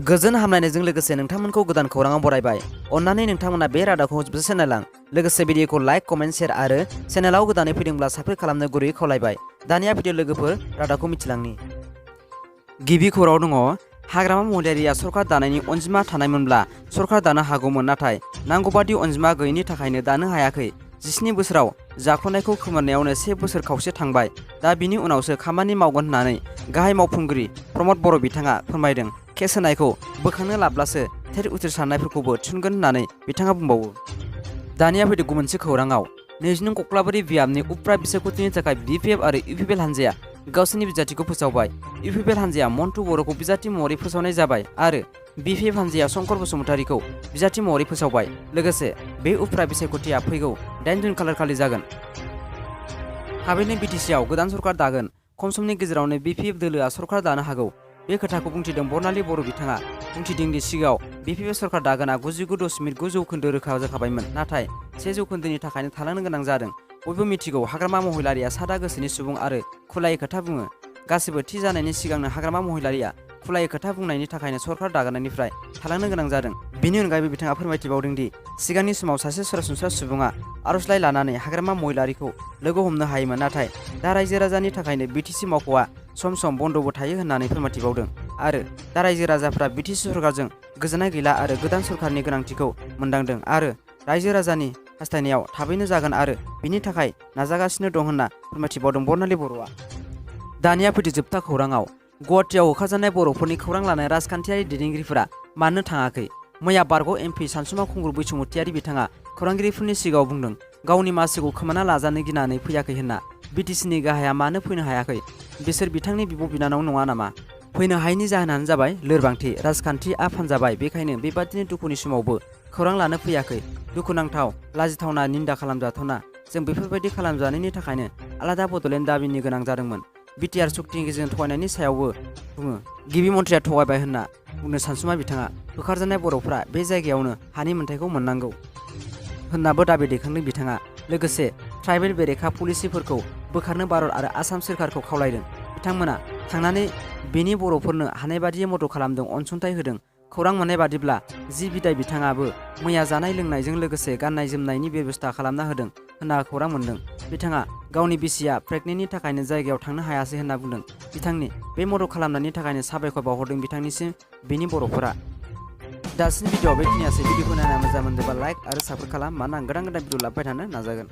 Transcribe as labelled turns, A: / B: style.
A: गोजोन हामलायनायजों लोगोसे नोंथांमोनखौ गोदान खौराङाव बरायबाय। अन्नानै नोंथांमोना बे रादाबखौ जोबजासे नायलां। लोगोसे भिडिअखौ लाइक, कमेन्ट, शेयार आरो चेनेलाव गोदानै फैदोंब्ला साबस्क्राइब खालामनो गुरैयै खावलायबाय। दानिया भिडिअ लोगोफोर रादाबखौ मिथिलांनि। गिबि खौराङाव दङ, हाग्रामा महिलारिया सरखार दानायनि अनजिमा थानायमोनब्ला सरखार दानो हागौमोन, नाथाय नांगौबादि अनजिमा गैयैनि थाखायनो दानो हायाखै। 17 बोसोराव जाख'नायखौ खोमोरनायावनो 1 बोसोर खावसे थांबाय। दा बिनि उनावसो खामानि मावगोन होननानै गाहाय मावफुंगिरि प्रमद बर' बिथाङा फोरमायदों। केस होनायखौ बोखांनो लाब्लासो थेर उथ्रिसारनायफोरखौबो थिसनगोन होननानै बिथाङा बुंबावो। दानिया फैदो गुबुन मोनसे खौराङाव। 20 नं कक्लाबारि बियाबनि उफ्रा बिसायख'थिनि थाखाय BPF आरो UPPL हान्जाया गावसोरनि बिजाथिखौ फोसावबाय। UPPL हान्जाया मन्टु बर'खौ बिजाथि महरै फोसावनाय जाबाय आरो BPF हान्जाया शंकर बसुमतारीखौ बिजाथि महरै फोसावबाय। लोगोसे बे उफ्रा बिसायख'थिया फैगौ 8 जुन खालारखालि जागोन। थाबैनो BTC-आव गोदान सरखार दागोन। खम समनि गेजेरावनो BPF दोलोआ सरखार दानो हागौ। बे खोथाखौ बुंथिदों बर्नाली बर' बिथाङा बुंथिदों दि सिगाङाव BPF सरखार दागोना 99.9% रोखा जाखाबायमोन, नाथाय 1% थाखायनो थालांनो गोनां जादों। बयबो मिथिगौ, हाग्रामा महिलारिया सादा गोसोनि सुबुं आरो खुलायै खोथा बुङो। गासिबो थि जानायनि सिगांनो हाग्रामा महिलारिया खुलायै खोथा बुंनायनि थाखायनो सरखार दागानायनिफ्राय थालांनो गोनां जादों। बेनि अनगायैबो बिथाङा फोरमायथिबावदों दि सिगांनि समाव सासे सरासनस्रा सुबुङा आर'जलाइ लानानै हाग्रामा महिलारिखौ लोगो हमनो हायोमोन, नाथाय दा रायजो राजानि थाखायनो BTC मावख'आ सम सम बन्द'बो थायो होननानै फोरमायथिबावदों। आरो दा रायजो राजाफ्रा BTC सरकारजों गोजोननाय गैला आरो गोदान सरकारनि गोनांथिखौ मोनदांदों आरो रायजो राजानि हास्थायनायाव थाबैनो जागोन आरो बिनि थाखाय नाजागासिनो दं होनना फोरमायथिबावदों बर्नाली बर'आ। दानिया फैदो जोबथा खौराङाव। गुवाहाटीआव होखारजानाय बर'फोरनि खौरां लानाय राजखान्थियारि दैदेनगिरिफोरा मानो थाङाखै? मैया बारग' MP सानसुमा खुंगुर बैसोमुतियारि बिथाङा खौरांगिरिफोरनि सिगाङाव बुंदों, गावनि मासिखौ खोमाना लाजानो गिनानै फैयाखै होनना। BTC-नि गाहाया मानो फैनो हायाखै? बिसोर बिथांनि बिब' बिनानाव नङा नामा? फैनो हायैनि जाहोनानो जाबाय लोरबांथि। राजखान्थिआ फानजाबाय, बेखायनो बेबादिनो दुखुनि समावबो खौरां लानो फैयाखै। दुखुनांथाव, लाजिथावना, निन्दा खालामजाथावना। जों बेफोरबायदि खालामजानायनि थाखायनो आलादा बड'लेण्ड दाबिनि गोनां जादोंमोन। BTR सुक्तिनि गेजेरजों थगायनायनि सायावबो बुङो। गिबि मन्थ्रिया थगायबाय होनना बुंनो सानसुमा बिथाङा। होखारजानाय बर'फोरा बे जायगायावनो हानि मोन्थाइखौ मोननांगौ होननाबो दाबि दैखांदों बिथाङा। लोगोसे ट्राइबेल बेरेखा पलिसिफोरखौ बोखारनो भारत आरो आसाम सोरखारखौ खावलायदों। बिथांमोना थांनानै बेनि बर'फोरनो हानायबादियै मदद खालामदों, अनसुंथाइ होदों। खौरां मोननाय बादिब्ला जि बिदाय बिथाङाबो मैया जानाय लोंनायजों लोगोसे गाननाय जोमनायनि बेबस्था खालामना होदों होनना खौरां मोन्दों। बिथाङा गावनि बिसिया प्रेगनेन्टनि थाखायनो जायगायाव थांनो हायासै होनना बुंदों। बिथांनि बे मदद खालामनायनि थाखायनो साबायखर बावहरदों बिथांनिसिम बेनि बर'फोरा। दासिम भिडिअ'आव बेखिनियासै। भिडिअखौ नायना मोजां मोनदोंबा लाइक आरो साबस्क्राइब खालाम, मानोना आं गोदान भिडिअ लाबोबाय थानो नाजागोन।